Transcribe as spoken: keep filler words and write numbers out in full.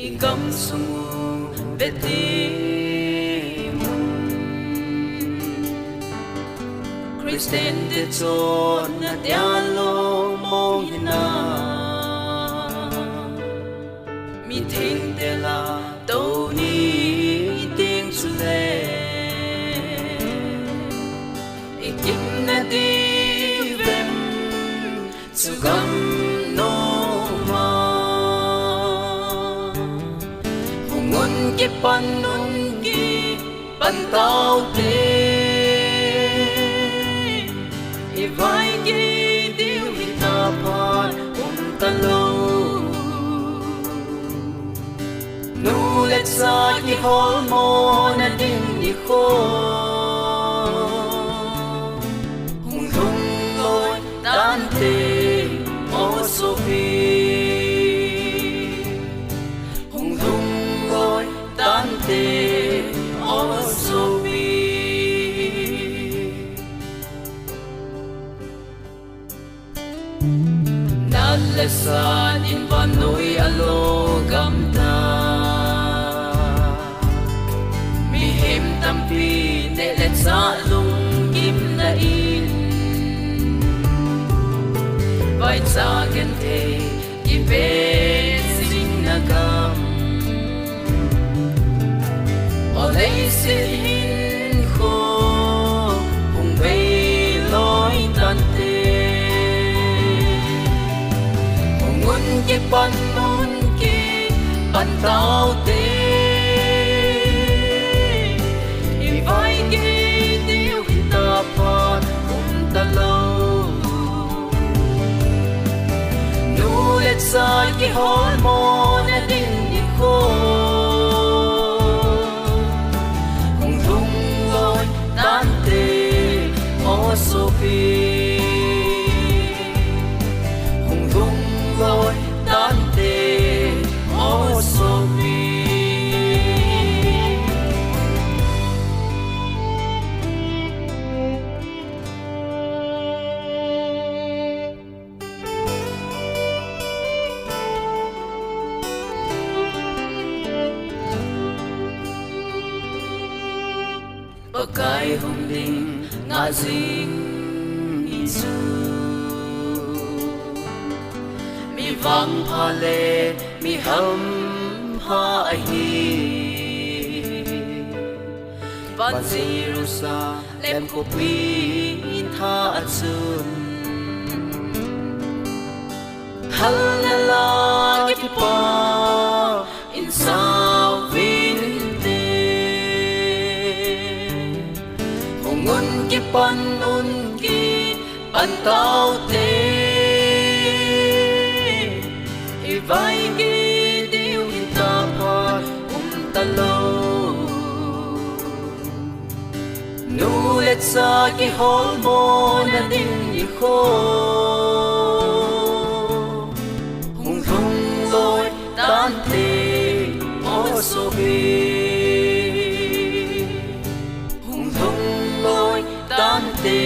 Igam sung u beti mun, Christian te chonna dia lou mo hina. Mithengte la tou ni ding chule, i kimna diuvem chu gam noma. Hung un kipan un kipan taute, i vaigei diu hita phat um talou. Nu le cha kiholmona ding nikho, hung lhung loi tante, o sopi. Hung lhung loi tante, o sopi. Nat le sat in vannoi alo gam ta. Mihem tampi neh le chah lunggimna in, vaicha genthei kipe jingna gam. O leiset hinkho hung vei loi tante, hung un kipan un kipan taute, i vaigei diu hita phat um talou. Nu le cha kiholmona ding nikho, hung lhung loi tante, o sopi. Hung lhung loi tante, o sopi. Pakai hung ding ngah jing hi chu, mi vangpha le mi hampha ahi. Van Jerusalem khopi thah a chun, halna la kipa in sao vinte, hung un kipan un kipan taute, i vaigei diu hita phat um talou. Nu le cha kiholmona ding nikho, hung lhung loi tante, o sopi. Hung lhung loi tante,